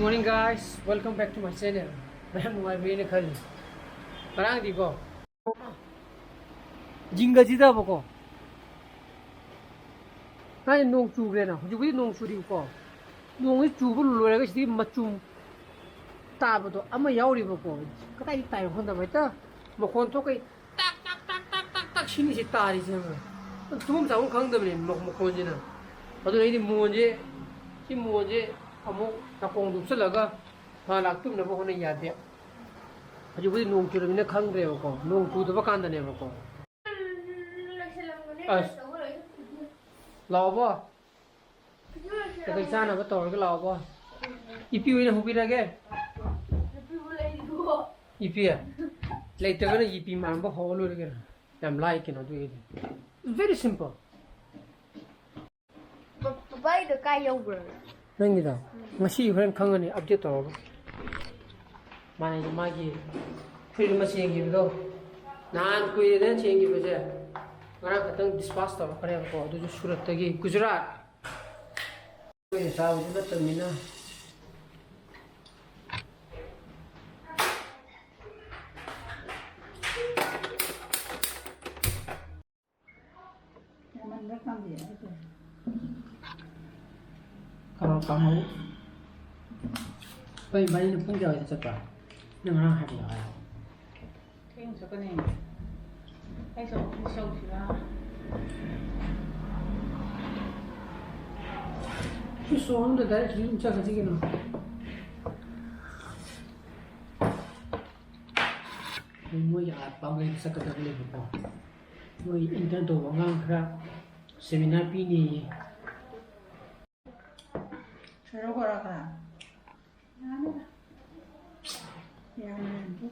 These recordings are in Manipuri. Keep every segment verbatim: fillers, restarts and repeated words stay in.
Morning guys, welcome back to my channel. ꯃꯌꯥꯝ ꯅꯨꯡꯉꯥꯏꯕꯤꯔꯦꯅ ꯈꯜꯂꯤ꯫ ꯉꯔꯥꯡꯗꯤꯀꯣ, ꯖꯤꯡꯒꯁꯤꯗꯕꯀꯣ, ꯉꯁꯥꯏ ꯅꯣꯡ ꯆꯨꯈ꯭ꯔꯦꯅ, ꯍꯧꯖꯤꯛꯄꯨꯗꯤ ꯅꯣꯡ ꯆꯨꯔꯤꯕꯀꯣ꯫ ꯅꯣꯡꯁꯤ ꯆꯨꯕ ꯂꯣꯏꯔꯒ ꯁꯤꯗꯒꯤ ꯃꯆꯨꯝ ꯇꯥꯕꯗꯣ ꯑꯃ ꯌꯥꯎꯔꯤꯕꯀꯣ꯫ ꯀꯗꯥꯏꯗꯒꯤ ꯇꯥꯏꯅꯣ ꯈꯪꯗꯕ, ꯍꯦꯛꯇ ꯃꯈꯣꯟ ꯊꯣꯛꯀꯩ ꯇꯥꯛ ꯇꯥꯛ ꯇꯥꯛ ꯇꯥꯛ ꯇꯥꯛ ꯇꯥꯛ ꯁꯤꯅꯤꯁꯦ ꯇꯥꯔꯤꯁꯦ, ꯈꯪꯕ꯭ꯔꯥ? ꯇꯨꯝꯐꯝ ꯆꯥꯐꯝ ꯈꯪꯗꯕꯅꯦ ꯃ-, ꯃꯈꯣꯟꯁꯤꯅ꯫ ꯑꯗꯨꯅ ꯑꯩꯗꯤ ꯃꯣꯟꯁꯦ, ꯁꯤ ꯃꯣꯟꯁꯦ ꯑꯃꯨꯛ ꯅꯥꯀꯣꯡꯗ ꯎꯞꯁꯜꯂꯒ ꯉꯥꯏꯍꯥꯛ ꯇꯨꯝꯅꯕ ꯍꯣꯠꯅ ꯌꯥꯗꯦ꯫ ꯍꯧꯖꯤꯛꯄꯨꯗꯤ ꯅꯣꯡ ꯆꯨꯔꯕꯅꯤꯅ ꯈꯪꯗ꯭ꯔꯦꯕꯀꯣ, ꯅꯣꯡ ꯆꯨꯗꯕ ꯀꯥꯟꯗꯅꯦꯕꯀꯣ꯫ ꯑꯁ꯫ ꯂꯥꯛꯑꯣꯕꯣ꯫ ꯀꯩꯀꯩ ꯆꯥꯅꯕ ꯇꯧꯔꯒ ꯂꯥꯛꯑꯣꯕꯣ꯫ ꯏꯄꯤ ꯑꯣꯏꯅ ꯍꯧꯕꯤꯔꯒꯦ꯫ ꯏꯄꯤ꯫ ꯂꯩꯇ꯭ꯔꯒꯅ ꯏꯄꯤ ꯃꯥꯟꯕ ꯍꯧꯔ ꯂꯣꯏꯔꯦ ꯀꯩꯅꯣ꯫ ꯌꯥꯝ ꯂꯥꯏ ꯀꯩꯅꯣ ꯑꯗꯨꯒꯤꯗꯤ꯫ Very simple꯫ ꯄ-, ꯄꯄꯥꯏꯗꯣ ꯀꯥꯏ ꯌꯧꯈ꯭ꯔꯒꯦ? ꯅꯪꯒꯤꯗꯣ? ꯉꯁꯤ ꯍꯣꯔꯦꯟ ꯈꯪꯉꯅꯤ update ꯇꯧꯔꯒ꯫ ꯃꯥꯅ ꯃꯥꯒꯤ ꯐꯨꯔꯤꯠ ꯑꯃ ꯆꯦꯟꯈꯤꯕꯗꯣ, ꯅꯍꯥꯟ ꯀꯨꯏꯔꯦꯗꯅ ꯆꯦꯟꯈꯤꯕꯁꯦ, ꯉꯔꯥꯡ ꯈꯛꯇꯪ dispatch ꯇꯧꯔꯛꯈ꯭ꯔꯦꯕꯀꯣ, ꯑꯗꯨꯁꯨ ꯁꯨꯔꯠꯇꯒꯤ, ꯒꯨꯖꯔꯥꯠ꯫ ꯑꯩꯈꯣꯏꯅ ꯆꯥꯕꯁꯨ ꯅꯠꯇꯕꯅꯤꯅ꯫ ꯀꯥꯡꯍꯧ, ꯀꯥꯡꯍꯧ꯫ ꯑꯩꯈꯣꯏ ꯏꯕꯥꯅꯤꯅ ꯄꯨꯡ ꯀꯌꯥꯋꯥꯏꯗ ꯆꯠꯄ? ꯅꯪ ꯉꯔꯥꯡ ꯍꯥꯏꯕ ꯌꯥꯎꯔꯦ꯫ ꯊꯦꯡꯅ ꯆꯠꯀꯅꯤ꯫ ꯑꯩꯁꯨ office ꯌꯧꯁꯤꯔꯥ? ꯁꯤ ꯁꯣꯔꯨꯝꯗ direct ꯑꯗꯨꯝ ꯆꯠꯈ꯭ꯔꯁꯤ ꯀꯩꯅꯣ꯫ ꯃꯣꯏꯒꯤ ꯑꯥ ꯄꯥꯡꯒꯩꯗ ꯆꯠꯀꯗꯕ ꯂꯩꯕꯀꯣ꯫ ꯃꯣꯏ intern ꯇꯧꯕ ꯑꯉꯥꯡ ꯈꯔ seminar ꯄꯤꯅꯤꯌꯦ꯫ ꯁꯣꯏꯔꯧ ꯕꯣꯔꯥ ꯈꯔ꯫ ꯌꯥꯅꯤꯗ꯫ ꯌꯥꯅꯤ꯫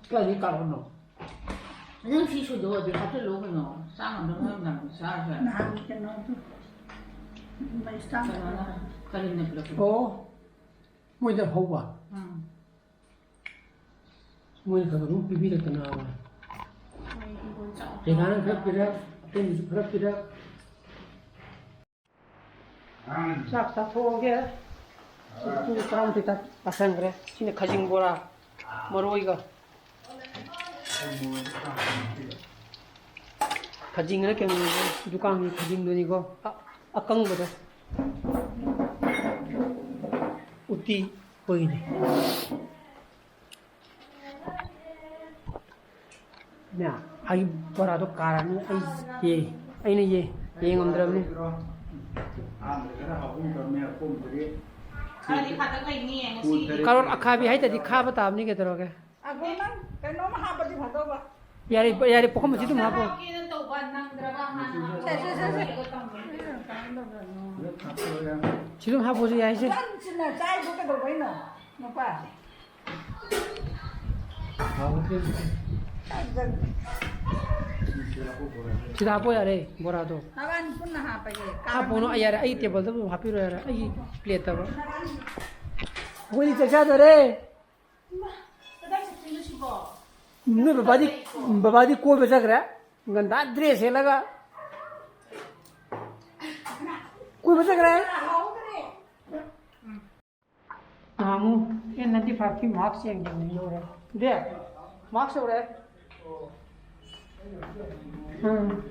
ꯀꯥꯏꯗꯩ ꯀꯥꯔꯛꯄꯅꯣ? ꯅꯪ ꯁꯤ ꯁꯣꯏꯗꯣꯛꯑꯗꯤ ꯍꯥꯞꯆꯤꯜꯂꯣ ꯀꯩꯅꯣ꯫ ꯆꯥ ꯉꯝꯗꯕ ꯃꯌꯥꯝ ꯃꯌꯥꯝꯗꯣ ꯆꯥꯔꯁꯨ ꯌꯥꯏ꯫ ꯅꯍꯥꯟ ꯀꯩꯅꯣꯗꯣ, ꯃꯩꯁꯇꯥꯝ ꯀꯩꯅꯣꯅ, ꯀꯔꯤꯝꯅ ꯄꯤꯔꯛꯄꯗꯣ꯫ ꯑꯣ, ꯃꯣꯏꯗ ꯍꯧꯕ? ꯎꯝ꯫ ꯃꯣꯏꯅ ꯈꯔ ꯈꯔ ꯑꯗꯨꯝ ꯄꯤꯕꯤꯔꯛꯇꯅꯕ꯫ ꯃꯣꯏ ꯍꯤꯡꯒꯣꯜ ꯆꯥꯎ ꯆꯦꯒꯥꯅ ꯈꯔ ꯆꯥꯎꯅ ꯄꯤꯔꯛ, ꯑꯇꯩꯅꯁꯨ ꯈꯔ ꯄꯤꯔꯛ꯫ ꯆꯥꯛ ꯆꯥꯊꯣꯛꯑꯒꯦ꯫ ꯄꯨꯡ ꯇꯔꯥꯃꯥꯊꯣꯏ ꯇꯥ-, ꯇꯥꯁꯟꯈ꯭ꯔꯦ꯫ ꯁꯤꯅ ꯈꯖꯤꯡ ꯕꯣꯔꯥ, ꯃꯔꯣꯏꯒ꯫ ꯈꯖꯤꯡ ꯍꯥꯏꯅ ꯀꯩꯅꯣ, ꯗꯨꯀꯥꯟꯒꯤ ꯈꯖꯤꯡꯗꯨꯅꯤꯀꯣ꯫ ꯑ-, ꯑꯀꯪꯕꯗꯣ꯫ ꯎꯇꯤ ꯑꯩꯈꯣꯏꯒꯤꯅꯤ꯫ ꯅꯦ, ꯑꯩ ꯕꯣꯔꯥꯗꯣ ꯀꯥꯔꯅꯤ꯫ ꯑꯩ ꯌꯦ-, ꯑꯩꯅ ꯌꯦ-, ꯌꯦꯡꯉꯝꯗ꯭ꯔꯕꯅꯤ꯫ ꯀꯥꯔꯣꯠ ꯑꯈꯥꯕꯤ ꯍꯥꯏꯇꯗꯤ ꯈꯥꯕ ꯇꯥꯕꯅꯤ, ꯀꯩꯗꯧꯔꯒꯦ? ꯑꯗꯣ ꯅꯪ ꯀꯩꯅꯣꯝ ꯍꯥꯞꯄꯗꯤ ꯐꯗꯧꯕ꯫ ꯌꯥꯔꯦ, ꯌꯥꯔꯦ, ꯄꯨꯈꯝ ꯑꯁꯤ ꯑꯗꯨꯝ ꯍꯥꯞꯄꯣ꯫ ꯍꯥꯞꯀꯦꯅ ꯇꯧꯕ ꯅꯪꯗ꯭ꯔꯕ ꯍꯥꯟꯅ꯫ ꯁꯦ, ꯁꯦ, ꯁꯦ, ꯁꯦ꯫ ꯁꯤ ꯑꯗꯨꯝ ꯍꯥꯞꯄꯁꯨ ꯌꯥꯏꯁꯦ꯫ ꯆꯟꯁꯤꯟꯅ ꯆꯥꯏꯗꯣ ꯀꯩꯗꯧꯕꯩꯅꯣ, ꯅꯨꯄꯥ? ꯁꯤꯗ ꯍꯥꯞꯄꯣ ꯌꯥꯔꯦ, ꯕꯣꯔꯥꯗꯣ꯫ ꯅꯕꯥꯅꯤ ꯄꯨꯟꯅ ꯍꯥꯞꯄꯒꯦ꯫ ꯍꯥꯞꯄꯣꯅꯣ, ꯌꯥꯔꯦ, ꯑꯩ ꯇꯦꯕꯜꯗ ꯑꯗꯨꯝ ꯍꯥꯞꯄꯤꯔꯣ ꯌꯥꯔꯦ, ꯑꯩꯒꯤ ꯄ꯭ꯂꯦꯠꯇꯕ꯫ ꯑꯩꯈꯣꯏꯗꯤ ꯆꯥꯛ ꯆꯥꯗꯣꯔꯦ꯫ ꯏꯃꯥ, ꯀꯗꯥꯏ ꯆꯠꯇꯣꯏꯅꯣ ꯁꯤꯕꯣ? ꯅꯣꯏ ꯕꯕꯥꯗꯤ, ꯕꯕꯥꯗꯤ ꯀꯣꯏꯕ ꯆꯠꯈ꯭ꯔꯦ꯫ ꯉꯟꯇꯥ ꯗ꯭ꯔꯦꯁ ꯁꯦꯠꯂꯒ ꯀꯣꯏꯕ ꯆꯠꯈ꯭ꯔꯦ꯫ ꯅꯍꯥꯟꯃꯨꯛ ꯑꯦꯟ ꯅꯥꯏꯟꯇꯤ ꯐꯥꯏꯚꯀꯤ ꯃꯥꯛꯁ ꯌꯦꯡꯒꯦꯅ ꯌꯧꯔꯦ꯫ ꯗꯦ, ꯃꯥꯛꯁ ꯌꯧꯔꯦ꯫ ꯎꯝ꯫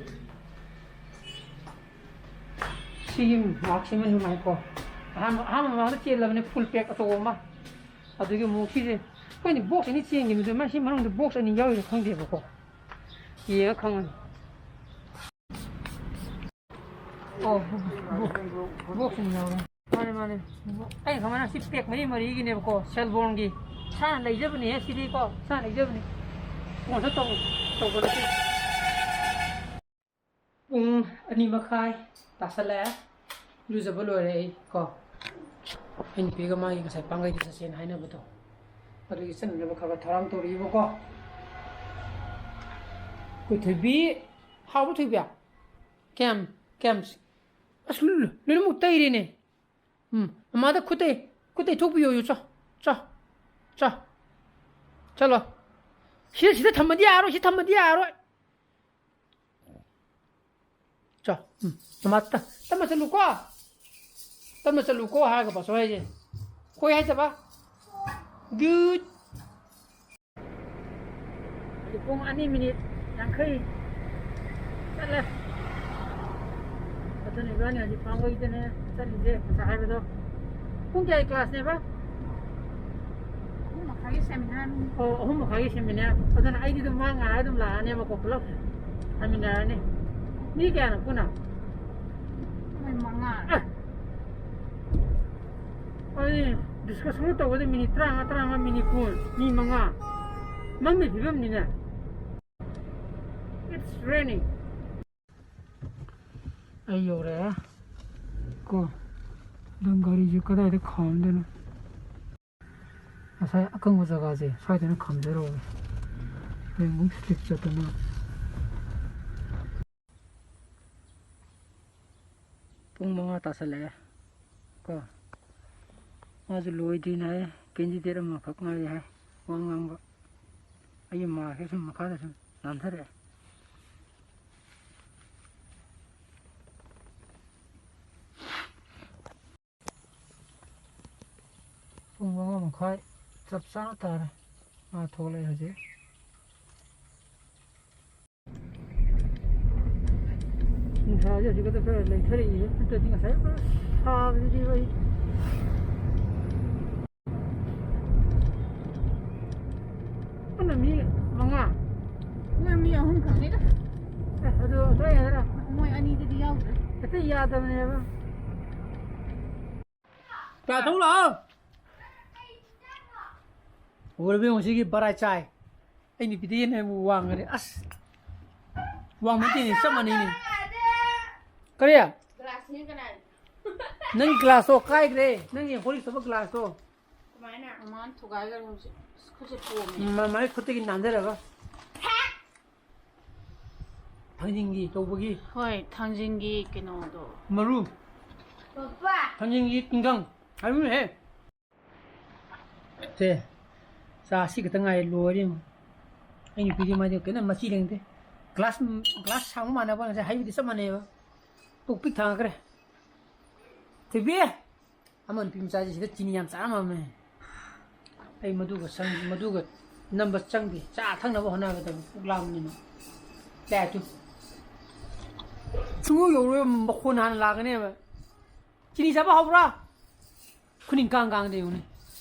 ꯁꯤꯒꯤ ꯃꯥꯛꯁꯤꯃ ꯅꯨꯡꯉꯥꯏꯀꯣ꯫ ꯑꯍꯥꯟꯕ, ꯑꯍꯥꯟꯕ ꯃꯃꯥꯡꯗ ꯆꯦꯜꯂꯕꯅꯦ ꯐꯨꯜ ꯄꯦꯛ ꯑꯆꯧꯕ ꯑꯃ꯫ ꯑꯗꯨꯒꯤ ꯑꯃꯨꯛ ꯁꯤꯁꯦ, ꯑꯩꯈꯣꯏꯅ ꯕꯣꯛꯁ ꯑꯅꯤ ꯆꯦꯟꯈꯤꯕꯗꯣ, ꯃꯥ ꯁꯤ ꯃꯅꯨꯡꯗ ꯕꯣꯛꯁ ꯑꯅꯤ ꯌꯥꯎꯔꯤꯔꯥ ꯈꯪꯗꯦꯕꯀꯣ꯫ ꯌꯦꯡꯉ ꯈꯪꯉꯅꯤ꯫ ꯑꯣ, ꯕꯣꯛꯁ ꯑꯅꯤ ꯌꯥꯎꯔꯦ꯫ ꯃꯥꯅꯦ, ꯃꯥꯅꯦ꯫ ꯑꯩꯅ ꯈꯪꯕꯅ ꯁꯤ ꯄꯦꯛ ꯃꯔꯤ ꯃꯔꯤꯒꯤꯅꯦꯕꯀꯣ, ꯁꯦꯜꯕꯣꯟꯒꯤ꯫ ꯏꯁꯥꯅ ꯂꯩꯖꯕꯅꯦꯍꯦ ꯁꯤꯗꯤꯀꯣ, ꯏꯁꯥꯅ ꯂꯩꯖꯕꯅꯤ꯫ ꯁ꯭ꯄꯣꯟꯁꯔ ꯇꯧ-, ꯇꯧꯕ ꯅꯠꯇꯦ꯫ ꯄꯨꯡ ꯑꯅꯤ ꯃꯈꯥꯏ ꯇꯥꯁꯜꯂꯛꯑꯦ꯫ ꯏꯔꯨꯖꯕ ꯂꯣꯏꯔꯦ ꯑꯩ ꯀꯣ꯫ ꯑꯩ ꯅꯨꯄꯤꯒ ꯃꯥꯒꯤ ꯉꯁꯥꯏ ꯄꯥꯡꯒꯩꯗ ꯆꯠꯁꯦꯅ ꯍꯥꯏꯅꯕꯗꯣ꯫ ꯑꯗꯨꯒꯤ ꯆꯠꯅꯅꯕ ꯈꯔ ꯈꯔ ꯊꯧꯔꯥꯡ ꯇꯧꯔꯤꯕꯀꯣ꯫ ꯑꯩꯈꯣꯏ ꯊꯣꯏꯕꯤ, ꯍꯥꯎꯕ ꯊꯣꯏꯕꯤ? ꯀꯌꯥꯝ, ꯀꯌꯥꯝ, ꯑꯁ, ꯂꯣꯏꯅꯃꯛ ꯇꯩꯔꯦꯅꯦ꯫ ꯎꯝ, ꯃꯃꯥꯗ ꯈꯨꯠꯇꯩ, ꯈꯨꯠꯇꯩ ꯊꯣꯛꯄꯤꯌꯣꯌꯨ, ꯆꯣ, ꯆꯣ, ꯆꯣ꯫ ꯆꯠꯂꯣ꯫ ꯁꯤꯗ, ꯁꯤꯗ ꯊꯝꯃꯗꯤ ꯌꯥꯔꯣꯏ, ꯁꯤ ꯊꯝꯃꯗꯤ ꯌꯥꯔꯣꯏ꯫ ꯆꯣ, ꯎꯝ, ꯃꯃꯥ ꯇ-, ꯇꯞꯅ ꯆꯠꯂꯨꯀꯣ꯫ ꯇꯞꯅ ꯆꯠꯂꯨꯀꯣ ꯍꯥꯏꯔꯒ ꯄꯥꯁꯣ ꯍꯥꯏꯁꯦ꯫ ꯀꯣꯏ ꯍꯥꯏꯖꯕ꯫ Good꯫ ꯍꯧꯖꯤꯛ ꯄꯨꯡ ꯑꯅꯤ ꯃꯤꯅꯤꯠ ꯌꯥꯡꯈꯩ ꯆꯠꯂꯦ꯫ ꯑꯗꯨꯅ ꯏꯕꯥꯅꯤ ꯍꯧꯖꯤꯛ ꯐꯥꯡꯕꯒꯤꯗꯅꯦ ꯆꯠꯂꯤꯁꯦ, ꯉꯁꯥꯏ ꯍꯥꯏꯕꯗꯣ꯫ ꯄꯨꯡ ꯀꯌꯥꯒꯤ class ꯅꯦꯕ? ꯑꯍꯨꯝ ꯃꯈꯥꯏꯒꯤ seminar꯫ ꯑꯣ, ꯑꯍꯨꯝ ꯃꯈꯥꯏꯒꯤ seminar꯫ ꯑꯗꯨꯅ ꯑꯩꯗꯤ ꯑꯗꯨꯝ ꯃꯥ ꯉꯥꯏꯔ ꯑꯗꯨꯝ ꯂꯥꯛꯑꯅꯦꯕꯀꯣ, ꯄꯨꯂꯞ ꯍꯟꯃꯤꯟꯅꯔꯅꯤ꯫ ꯃꯤ ꯀꯌꯥꯅꯣ ꯄꯨꯟꯅ? ꯃꯣꯏ ꯃꯉꯥ꯫ ꯑꯦ! ꯑꯩ discussion ꯇꯧꯕꯗ ꯃꯤꯅꯤꯠ ꯇꯔꯥꯃꯉꯥ, ꯇꯔꯥꯃꯉꯥ, ꯃꯤꯅꯤꯠ ꯀꯨꯟ, ꯃꯤ ꯃꯉꯥ꯫ ꯃꯝꯕꯩ ꯐꯤꯕꯝꯅꯤꯅꯦ꯫ It's raining꯫ ꯑꯩ ꯌꯧꯔꯛꯑꯦ ꯀꯣ꯫ ꯑꯗꯨꯝ ꯒꯥꯔꯤꯁꯦ ꯀꯗꯥꯏꯗ ꯈꯥꯝꯗꯣꯏꯅꯣ? ꯉꯁꯥꯏ ꯑꯀꯪꯕ ꯖꯒꯥꯁꯦ ꯁ꯭ꯋꯥꯏꯗꯅ ꯈꯥꯝꯖꯔꯧꯕꯅꯦ꯫ ꯍꯌꯦꯡ ꯑꯃꯨꯛ slip ꯆꯠꯇꯅ꯫ ꯄꯨꯡ ꯃꯉꯥ ꯇꯥꯁꯜꯂꯛꯑꯦ ꯀꯣ꯫ ꯃꯥꯁꯨ ꯂꯣꯏꯗ꯭ꯔꯤꯅꯦ ꯍꯥꯏ, candidate ꯑꯃꯈꯛ ꯉꯥꯏꯔꯤ ꯍꯥꯏ ꯋꯥ ꯉꯥꯡꯕ꯫ ꯑꯩꯒꯤ ꯃꯥꯁꯦ ꯁꯨꯝ ꯃꯈꯥꯗ ꯁꯨꯝ ꯅꯥꯟꯊꯔꯛꯑꯦ꯫ ꯄꯨꯡ ꯃꯉꯥ ꯃꯈꯥꯏ ꯆꯞ ꯆꯥꯅ ꯇꯥꯔꯦ꯫ ꯃꯥ ꯊꯣꯛꯂꯛꯑꯦ ꯍꯧꯖꯤꯛ꯫ ꯅꯨꯡꯁꯥꯁꯦ ꯍꯧꯖꯤꯛ ꯈꯛꯇ ꯈꯔ ꯂꯩꯊꯔꯛꯏ, ꯅꯠꯇ꯭ꯔꯗꯤ ꯉꯁꯥꯏ ꯄꯨꯔꯥ ꯁꯥꯕꯁꯤꯗꯤ ꯑꯩ꯫ ꯄꯨꯟꯅ ꯃꯤ ꯃꯉꯥ? ꯃꯣꯏ ꯃꯤ ꯑꯍꯨꯝ ꯈꯛꯅꯤꯗ꯫ ꯑꯦ, ꯑꯗꯨ ꯂꯣꯏ ꯍꯥꯏꯔ? ꯃꯣꯏ ꯑꯅꯤꯗꯨꯗꯤ ꯌꯥꯎꯗ꯭ꯔꯦ꯫ ꯍꯦꯛꯇ ꯌꯥꯗꯕꯅꯦꯕ꯫ ꯆꯥ ꯊꯛꯎ ꯂꯥꯛꯑꯣ꯫ ꯎꯔꯕ ꯌꯦꯡꯉꯨ ꯁꯤꯒꯤ ꯕꯔꯥꯏ ꯆꯥꯏ꯫ ꯑꯩ ꯅꯨꯄꯤꯗꯤ ꯍꯦꯟꯅ ꯑꯩꯕꯨ ꯋꯥꯡꯒꯅꯤ꯫ ꯑꯁ! ꯋꯥꯡꯕ ꯅꯠꯇꯦꯅꯦ, ꯆꯞ ꯃꯥꯟꯅꯩꯅꯦ꯫ ꯀꯔꯤ? Glass ꯅꯤ ꯀꯅꯥꯏ? ꯅꯪ glass ꯇꯣ ꯀꯥꯏꯈ꯭ꯔꯦ꯫ ꯅꯪꯒꯤ ꯍꯣꯔꯤꯛꯁ ꯇꯧꯕ glass ꯇꯣ꯫ ꯀꯃꯥꯏꯅ? ꯃꯃꯥꯅ ꯊꯨꯒꯥꯏꯈ꯭ꯔꯦ ꯍꯧꯖꯤꯛ꯫ ꯑꯁ, ꯈꯨꯠꯁꯦ ꯄꯣꯝꯃꯦ꯫ ꯃ-, ꯃꯃꯥꯏ ꯈꯨꯠꯇꯒꯤ ꯅꯥꯟꯊꯔꯒ꯫ ꯊꯥꯡꯖꯤꯡꯒꯤ ꯇꯧꯕꯒꯤ꯫ ꯍꯣꯏ, ꯊꯥꯡꯖꯤꯡꯒꯤ ꯀꯩꯅꯣꯗꯣ꯫ ꯃꯔꯨ꯫ ꯄꯄꯥ꯫ ꯊꯥꯡꯖꯤꯡꯒꯤ ꯇꯤꯡꯈꯪ꯫ ꯍꯥꯏꯕꯅꯦꯍꯦ꯫ ꯁꯦ, ꯆꯥ ꯁꯤ ꯈꯛꯇ ꯉꯥꯏꯔꯦ, ꯂꯣꯏꯔꯦ ꯌꯦꯡꯉꯨ꯫ ꯑꯩ ꯅꯨꯄꯤꯗꯤ ꯃꯥꯗꯤ ꯀꯩꯅꯣ ꯃꯆꯤ ꯂꯦꯡꯗꯦ꯫ Glass, glass ꯁꯥꯡꯕ ꯃꯥꯟꯅꯕ ꯉꯁꯥꯏ ꯍꯩꯕꯗꯤ ꯆꯞ ꯃꯥꯟꯅꯩꯕ꯫ ꯄꯨꯛ ꯄꯤꯛ ꯊꯥꯡꯉꯛꯈ꯭ꯔꯦ꯫ ꯊꯣꯏꯕꯤ! ꯑꯃ ꯅꯨꯄꯤ ꯃꯆꯥꯁꯦ ꯁꯤꯗ ꯆꯤꯅꯤ ꯌꯥꯝ ꯆꯥꯔꯝꯃꯝꯃꯦ꯫ ꯑꯩ ꯃꯗꯨꯒ ꯁꯪ-, ꯃꯗꯨꯒ ꯅꯝꯕ ꯆꯪꯗꯦ꯫ ꯆꯥ ꯊꯛꯅꯕ ꯍꯣꯠꯅꯒꯗꯕ ꯄꯨꯛ ꯂꯥꯝꯕꯅꯤꯅ꯫ ꯂꯥꯛꯑꯦ ꯇꯨ꯫ ꯁꯨꯡꯌꯧ ꯌꯧꯔꯣꯏ, ꯃꯈꯣꯟ ꯍꯥꯟꯅ ꯂꯥꯛꯀꯅꯦꯕ꯫ "ꯆꯤꯅꯤ ꯆꯥꯕ ꯍꯧꯕ꯭ꯔꯥ?" ꯈꯨꯅꯤꯡ ꯀꯥꯡ ꯀꯥꯡꯗ ꯌꯦꯡꯉꯨꯅꯦ꯫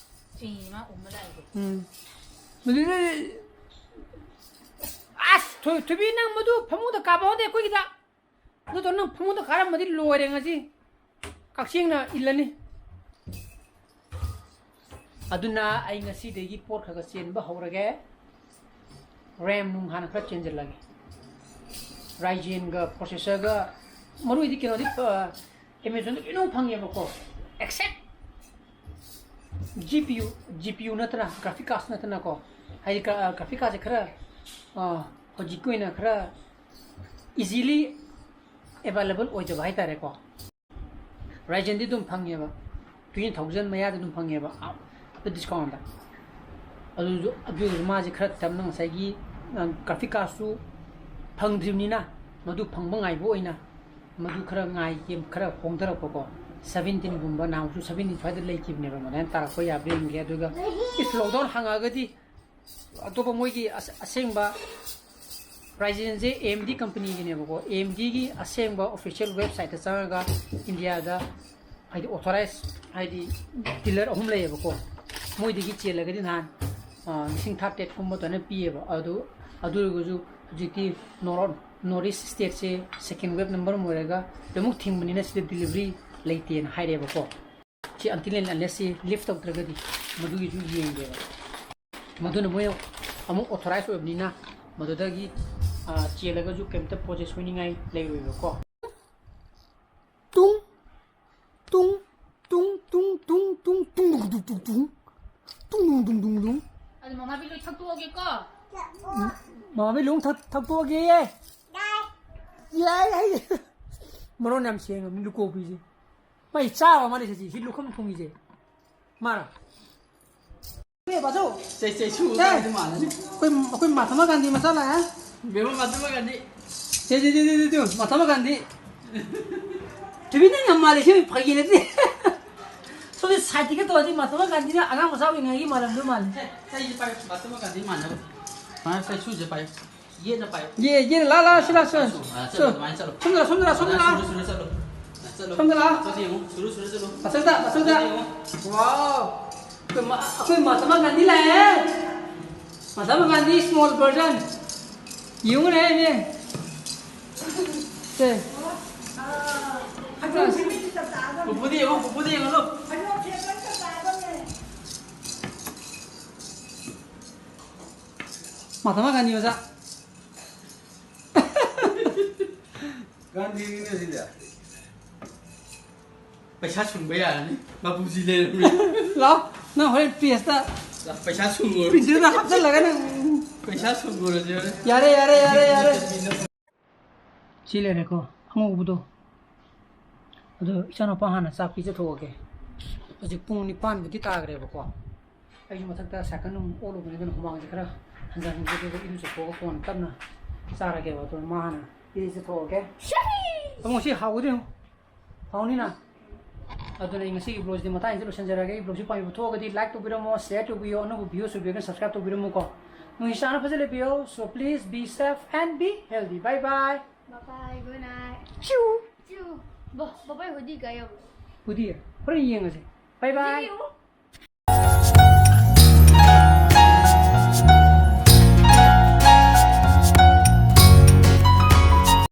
ꯆꯤꯅꯤ ꯃꯥ ꯎꯝꯕ ꯂꯥꯛꯏꯁꯦ꯫ ꯎꯝ꯫ ꯃꯗꯨꯗ, ꯑꯁ, ꯊꯣꯏ-, ꯊꯣꯏꯕꯤ, ꯅꯪ ꯃꯗꯨ ꯐꯃꯨꯡꯗ ꯀꯥꯕ ꯍꯧꯗꯦ ꯑꯩꯈꯣꯏꯒꯤꯗ꯫ ꯑꯗꯨ ꯇꯧ, ꯅꯪ ꯐꯃꯨꯡꯗ ꯀꯥꯔꯝꯃꯗꯤ ꯂꯣꯏꯔꯦ ꯉꯁꯤ꯫ ꯀꯛꯆꯦꯡꯅ ꯏꯜꯂꯅꯤ꯫ ꯑꯗꯨꯅ ꯑꯩ ꯉꯁꯤꯗꯒꯤ ꯄꯣꯠ ꯈꯔ ꯈꯔ ꯆꯦꯟꯕ ꯍꯧꯔꯒꯦ꯫ ꯔꯦꯝ ꯅꯨꯡ ꯍꯥꯟꯅ ꯈꯔ ꯆꯦꯟꯁꯤꯜꯂꯒꯦ꯫ ꯔꯥꯏꯖꯦꯟꯒ ꯄ꯭ꯔꯣꯁꯦꯁꯔꯒ, ꯃꯔꯨ ꯑꯣꯏꯗꯤ ꯀꯩꯅꯣꯗꯤ, ꯑ, ꯑꯦꯃꯦꯖꯣꯟꯗ ꯂꯣꯏꯅꯃꯛ ꯐꯪꯉꯦꯕꯀꯣ꯫ Except G P U, G P U ꯅꯠꯇꯅ, ꯒ꯭ꯔꯥꯐꯤꯛ ꯀꯥꯔꯗ ꯅꯠꯇꯅꯀꯣ꯫ ꯍꯥꯏꯗꯤ ꯒ꯭ꯔꯥ-, ꯒ꯭ꯔꯥꯐꯤꯛ ꯀꯥꯔꯗꯁꯦ ꯈꯔ, ꯑ, ꯍꯧꯖꯤꯛꯀꯤ ꯑꯣꯏꯅ ꯈꯔ ꯏꯖꯤꯂꯤ ꯑꯦꯕꯥꯏꯂꯦꯕꯜ ꯑꯣꯏꯗꯕ ꯍꯥꯏꯇꯥꯔꯦꯀꯣ꯫ ꯔꯥꯏꯖꯦꯟꯗꯤ ꯑꯗꯨꯝ ꯐꯪꯉꯦꯕ, twenty thousand ꯃꯌꯥꯗ ꯑꯗꯨꯝ ꯐꯪꯉꯦꯕ, ꯑꯞ-, ꯑꯞꯇ ꯗꯤꯁꯀꯥꯎꯟꯗ꯫ ꯑꯗꯨꯁꯨ, ꯑꯗꯨ ꯑꯣꯏꯔꯁꯨ ꯃꯥꯁꯦ ꯈꯔ ꯇꯞꯅ ꯉꯁꯥꯏꯒꯤ, ꯑ, ꯒ꯭ꯔꯥꯐꯤꯛ ꯀꯥꯔꯗꯁꯨ ꯐꯪꯗ꯭ꯔꯤꯕꯅꯤꯅ, ꯃꯗꯨ ꯐꯪꯕ ꯉꯥꯏꯕ ꯑꯣꯏꯅ ꯃꯗꯨ ꯈꯔ ꯉꯥꯏꯒꯦ, ꯈꯔ ꯍꯣꯡꯊꯔꯛꯄꯀꯣ, seventeenꯒꯨꯝꯕ, ꯅꯍꯥꯟꯃꯨꯛꯁꯨ seventeen ꯁ꯭ꯋꯥꯏꯗ ꯂꯩꯈꯤꯕꯅꯦꯕ, ꯃꯗꯨꯃꯥꯏꯅ ꯇꯥꯔꯛꯄ ꯌꯥꯕ꯭ꯔꯥ ꯌꯦꯡꯒꯦ꯫ ꯑꯗꯨꯒ ꯏꯐ ꯂꯣꯛꯗꯥꯎꯟ ꯍꯥꯡꯉꯛꯑꯒꯗꯤ ꯑꯇꯣꯞꯄ ꯃꯣꯏꯒꯤ ꯑꯁ-, ꯑꯁꯦꯡꯕ ꯔꯥꯏꯖꯦꯟꯁꯦ A M D ꯀꯝꯄꯅꯤꯒꯤꯅꯦꯕꯀꯣ꯫ A M ꯗꯤꯒꯤ ꯑꯁꯦꯡꯕ ꯑꯣꯐꯤꯁꯤꯌꯦꯜ ꯋꯦꯕꯁꯥꯏꯠꯇ ꯆꯪꯉꯒ ꯏꯟꯗꯤꯌꯥꯗ, ꯍꯥꯏꯗꯤ, ꯑꯣꯊꯣꯔꯥꯏꯁ, ꯍꯥꯏꯗꯤ, ꯗꯤꯂꯔ ꯑꯍꯨꯝ ꯂꯩꯌꯦꯕꯀꯣ꯫ ꯃꯣꯏꯗꯒꯤ ꯆꯦꯜꯂꯒꯗꯤ ꯅꯍꯥꯟ, ꯑ, ꯂꯤꯁꯤꯡ ꯊꯥꯔꯇꯔꯦꯠ ꯀꯨꯝꯕ ꯑꯗꯨꯃꯥꯏꯅ ꯄꯤꯌꯦꯕ꯫ ꯑꯗꯨ, ꯑꯗꯨ ꯑꯣꯏꯔꯒꯁꯨ ꯍꯧꯖꯤꯛꯇꯤ ꯅꯣꯔꯠ, ꯅꯣꯔꯠ ꯏꯁ ꯁ꯭ꯇꯦꯠꯁꯦ ꯁꯦꯀꯦꯟ ꯋꯦꯕꯅ ꯃꯔꯝ ꯑꯣꯏꯔꯒ ꯂꯣꯏꯅꯃꯛ ꯊꯤꯡꯕꯅꯤꯅ ꯁꯤꯗ ꯗꯤꯂꯤꯚꯔꯤ ꯂꯩꯇꯦꯅ ꯍꯥꯏꯔꯦꯕꯀꯣ꯫ ꯁꯤ until and unless ꯁꯤ ꯂꯤꯐ ꯇꯧꯗ꯭ꯔꯒꯗꯤ ꯃꯗꯨꯒꯤꯁꯨ ꯌꯦꯡꯒꯦꯕ꯫ ꯃꯗꯨꯅ ꯃꯣꯏ ꯑꯃꯨꯛ ꯑꯣꯊꯣꯔꯥꯏꯁ ꯑꯣꯏꯕꯅꯤꯅ ꯃꯗꯨꯗꯒꯤ, ꯑ, ꯆꯦꯜꯂꯒꯁꯨ ꯀꯩꯝꯇ ꯄꯣꯠꯁꯦ ꯁꯣꯏꯅꯤꯡꯉꯥꯏ ꯂꯩꯔꯣꯏꯕꯀꯣ꯫ ꯇꯨꯡ, ꯇꯨꯡ, ꯇꯨꯡ, ꯇꯨꯡ, ꯇꯨꯡ, ꯇꯨꯡ, ꯇꯨꯡ, ꯇꯨꯡ, ꯇꯨꯡ, ꯇꯨꯡ, ꯇꯨꯡ, ꯇꯨꯡ, ꯇꯨꯡ, ꯇꯨꯡ, ꯇꯨꯡ꯫ ꯑꯗꯨ ꯃꯃꯥꯕꯤ ꯂꯣꯏ ꯊꯛꯇꯣꯛꯑꯒꯦꯀꯣ꯫ ꯃꯃꯥꯕꯤ ꯂꯣꯏ ꯊꯛ-, ꯊꯛꯇꯣꯛꯑꯒꯦ꯫ ꯌꯥꯏ, ꯌꯥꯏ꯫ ꯃꯔꯣꯟ ꯌꯥꯝ ꯁꯦꯡꯉꯕꯅꯤ ꯂꯨꯀꯣꯕꯤꯁꯦ꯫ ꯃꯥꯏ ꯆꯥꯕ ꯃꯥꯜꯂꯦ ꯁꯤꯁꯦ, ꯁꯤ ꯂꯨꯈꯝ ꯊꯣꯡꯉꯤꯁꯦ꯫ ꯃꯥꯔꯣ? ꯑꯦ, ꯕꯥꯖꯧ꯫ ꯆꯩ, ꯆꯩꯁꯨ ꯁꯦ꯫ ꯇꯥꯔꯗꯤ ꯃꯥꯜꯂꯅꯤ꯫ ꯑꯩꯈꯣꯏ, ꯑꯩꯈꯣꯏ ꯃꯍꯥꯇꯃꯥ ꯒꯥꯟꯙꯤ ꯃꯆꯥ ꯂꯥꯛꯑꯦ꯫ ꯕꯦꯝꯃ ꯃꯍꯥꯇꯃꯥ ꯒꯥꯟꯙꯤ꯫ ꯁꯦ, ꯁꯦ, ꯁꯦ, ꯁꯦ, ꯁꯦ, ꯁꯦ, ꯃꯍꯥꯇꯃꯥ ꯒꯥꯟꯙꯤ꯫ ꯊꯣꯏꯕꯤ, ꯅꯪ ꯌꯥꯝ ꯃꯥꯜꯂꯦ, ꯁꯤ ꯐꯥꯒꯤ ꯅꯠꯇꯦ꯫ ꯁꯥꯏꯠꯇꯒ ꯇꯧꯔꯗꯤ ꯃꯍꯥꯇꯃꯥ ꯒꯥꯟꯙꯤꯅ ꯑꯉꯥꯡ ꯃꯆꯥ ꯑꯣꯏꯔꯤꯉꯩꯒꯤ ꯃꯥꯜꯂꯝꯗꯣꯏ ꯃꯥꯜꯂꯦ꯫ ꯁꯦ, ꯁꯦ, ꯁꯤꯁꯦ ꯄꯥꯏꯌꯨ, ꯃꯍꯥꯇꯃꯥ ꯒꯥꯟꯙꯤ ꯃꯥꯟꯅꯕ꯫ ꯁꯨꯃꯥꯏꯅ ꯁꯦ, ꯁꯨꯁꯦ ꯄꯥꯏꯌꯨ꯫ ꯌꯦꯠꯅ ꯄꯥꯏꯌꯨ꯫ ꯌꯦ, ꯌꯦ, ꯂꯥ, ꯂꯥ, ꯁꯤ ꯂꯥ, ꯁꯤ ꯂꯥ꯫ ꯑꯥ, ꯁꯤ ꯂꯥ꯫ ꯆꯠꯂꯣ, ꯑꯗꯨꯃꯥꯏꯅ ꯆꯠꯂꯣ꯫ ꯁꯣꯝꯗ ꯂꯥ, ꯁꯣꯝꯗ ꯂꯥ, ꯁꯣꯝꯗ ꯂꯥ꯫ ꯁꯨꯔꯨ, ꯁꯨꯔꯨ ꯆꯠꯂꯣ꯫ ꯆꯠꯂꯣ꯫ ꯁꯣꯝꯗ ꯂꯥ꯫ ꯆꯠꯂꯣ ꯌꯦꯡꯉꯣ, ꯁꯨꯔꯨ, ꯁꯨꯔꯨ ꯆꯠꯂꯣ꯫ ꯃꯊꯛꯇ, ꯃꯊꯛꯇ꯫ ꯆꯠꯂꯣ ꯌꯦꯡꯉꯣ꯫ ꯋꯥꯎ꯫ ꯑꯩꯈꯣꯏ ꯃ-, ꯑꯩꯈꯣꯏ ꯃꯍꯥꯇꯃꯥ ꯒꯥꯟꯙꯤ ꯂꯥꯛꯑꯦ꯫ Mahatma Gandhi small version꯫ ꯌꯦꯡꯉꯨꯅꯦ, ꯏꯅꯦ꯫ ꯁꯦ꯫ ꯄꯨꯄꯨꯗꯤ ꯌꯦꯡꯉꯣ, ꯄꯨꯄꯨꯗꯤ ꯌꯦꯡꯉꯣ, ꯂꯣ꯫ ꯃꯍꯥꯇꯃꯥ ꯒꯥꯟꯙꯤ ꯃꯆꯥ꯫ ꯒꯥꯟꯙꯤꯅꯤꯅꯦ ꯁꯤꯗꯤ꯫ ꯄꯩꯁꯥ ꯁꯨꯡꯕ ꯌꯥꯔꯅꯤ꯫ ꯃꯄꯨꯁꯤ ꯂꯩꯔꯝꯃꯦ꯫ ꯂꯥꯎ, ꯅꯪ ꯍꯣꯔꯦꯟ ꯄꯦꯖꯇ ꯄꯩꯁꯥ ꯁꯨꯡꯉꯨꯔꯣ꯫ ꯄꯤꯟꯇꯨꯗ ꯍꯥꯞꯆꯜꯂꯒ ꯅꯪ꯫ ꯄꯩꯁꯥ ꯁꯨꯡꯉꯨꯔꯁꯦ ꯍꯣꯔꯦꯟ꯫ ꯌꯥꯔꯦ, ꯌꯥꯔꯦ, ꯌꯥꯔꯦ, ꯌꯥꯔꯦ꯫ ꯁꯤ ꯂꯩꯔꯦꯀꯣ, ꯑꯉꯧꯕꯗꯣ꯫ ꯑꯗꯣ ꯏꯆꯥꯅꯨꯄꯥ ꯍꯥꯟꯅ ꯆꯥꯛ ꯄꯤꯖꯊꯣꯛꯑꯒꯦ꯫ ꯍꯧꯖꯤꯛ ꯄꯨꯡ ꯅꯤꯄꯥꯟꯕꯨꯗꯤ ꯇꯥꯈ꯭ꯔꯦꯕꯀꯣ꯫ ꯑꯩꯁꯨ ꯃꯊꯛꯇ ꯁꯥꯏꯀꯜ ꯑꯃꯨꯛ ꯑꯣꯠꯂꯨꯕꯅꯤ, ꯑꯗꯨꯅ ꯍꯨꯃꯥꯡꯁꯦ ꯈꯔ ꯍꯟꯖꯤꯟ ꯍꯟꯖꯤꯟ, ꯑꯗꯨꯒ ꯏꯔꯨꯖꯊꯣꯛꯑꯒ ꯀꯣꯟꯅ ꯇꯞꯅ ꯆꯥꯔꯒꯦꯕ꯫ ꯑꯗꯣ ꯃꯥ ꯍꯥꯟꯅ ꯏꯔꯨꯖꯊꯣꯛꯑꯒꯦ꯫ ꯑꯃꯨꯛ ꯁꯤ ꯍꯥꯎꯒꯗꯣꯏꯅꯣ? ꯍꯥꯎꯅꯤꯅ? ꯑꯗꯨꯅ ꯑꯩ ꯉꯁꯤꯒꯤ vlogꯁꯤꯗꯤ ꯃꯇꯥꯡꯁꯤꯗ ꯂꯣꯏꯁꯤꯟꯖꯔꯒꯦ꯫ ꯑꯩ vlogꯁꯤ ꯄꯥꯝꯕꯤꯕ ꯊꯣꯛꯑꯒꯗꯤ like ꯇꯧꯕꯤꯔꯝꯃꯣ, share ꯇꯧꯕꯤꯌꯣ, ꯑꯅꯧꯕ viewers ꯑꯣꯏꯕꯤꯔꯒꯅ subscribe ꯇꯧꯕꯤꯔꯝꯃꯨꯀꯣ꯫ ꯅꯨꯡꯁꯤ ꯆꯥꯟꯅ ꯐꯖꯅ ꯂꯩꯕꯤꯌꯣ꯫ So please be safe and be healthy. Bye bye. Bye bye, good night. ꯆꯤꯎ꯫ ꯆꯤꯎ꯫ ꯕ-, ꯕꯕꯥꯏ ꯍꯨꯗꯤ ꯀꯥꯏ ꯌꯧꯔꯦ? ꯍꯨꯗꯤ? ꯍꯣꯔꯦꯟ ꯌꯦꯡꯉꯁꯦ꯫ Bye bye. ꯍꯨꯗꯤ ꯌꯦꯡꯉꯨ꯫